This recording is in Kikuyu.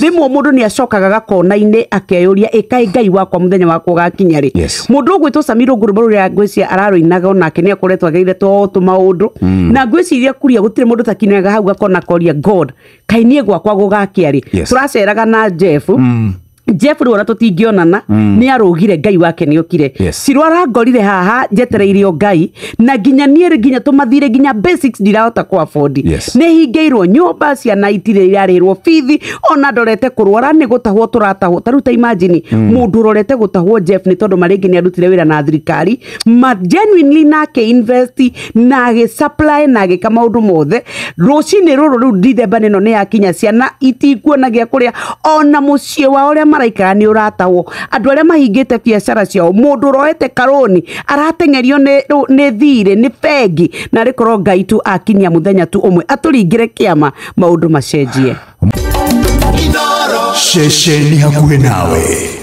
Rĩmwe mũndũ nĩ acokaga gakona-inĩ akeyũria, ĩkaĩ Ngai wakwa, mũthenya wakwa ũgakinya rĩ? Mũndũ ũgwĩtwo Samiro Ngũrũmba rũrĩa ngwĩciria ararũinaga, onake nĩ akoretwo agereire to tũmaũndũ, na ngwĩciria kuria gũtirĩ mũndũ takinyaga hau gakona koria, "God, kaĩ niĩ gwakwa gũgakĩa rĩ?" Tũraceraga na Jeff. Jeff rĩu ona tũtingĩonana, nĩ arũgire Ngai wake nĩ okire. Ciro arangorire haha njetereire o Ngai, na nginya niĩ rĩ, nginya tũmathire, nginya basics ndirahota kũ afford. Nĩ hingĩirwo nyũmba, ciana itirĩ irarĩrwo bithi, ona ndorete kũrwara nĩ gũtahwo tũratahwo. Ta rĩu ta imagine mũndũ ũrorete gũtahwo, Jeff, nĩ tondũ marĩngĩ nĩ arutire wĩra na thirikari ma genuinely, nake invest na agĩ supply na agĩka maũndũ mothe. Rũcinĩ rũrũ rĩu Dithemba nĩno nĩ yakinya, ciana itikuona gĩa kũrĩa, ona mũciĩ wao ũrĩa maraikara nĩ ũratahwo, andũ arĩa mahingĩte biacara ciao, mũndũ ũroete karũni arateng'erio nĩ thirĩ nĩ bengi, na rĩkorwo Ngai tu akinyia mũthenya tu ũmwe atũringĩre kĩama, maũndũ macenjie. Ceceni hakuhĩ nawe.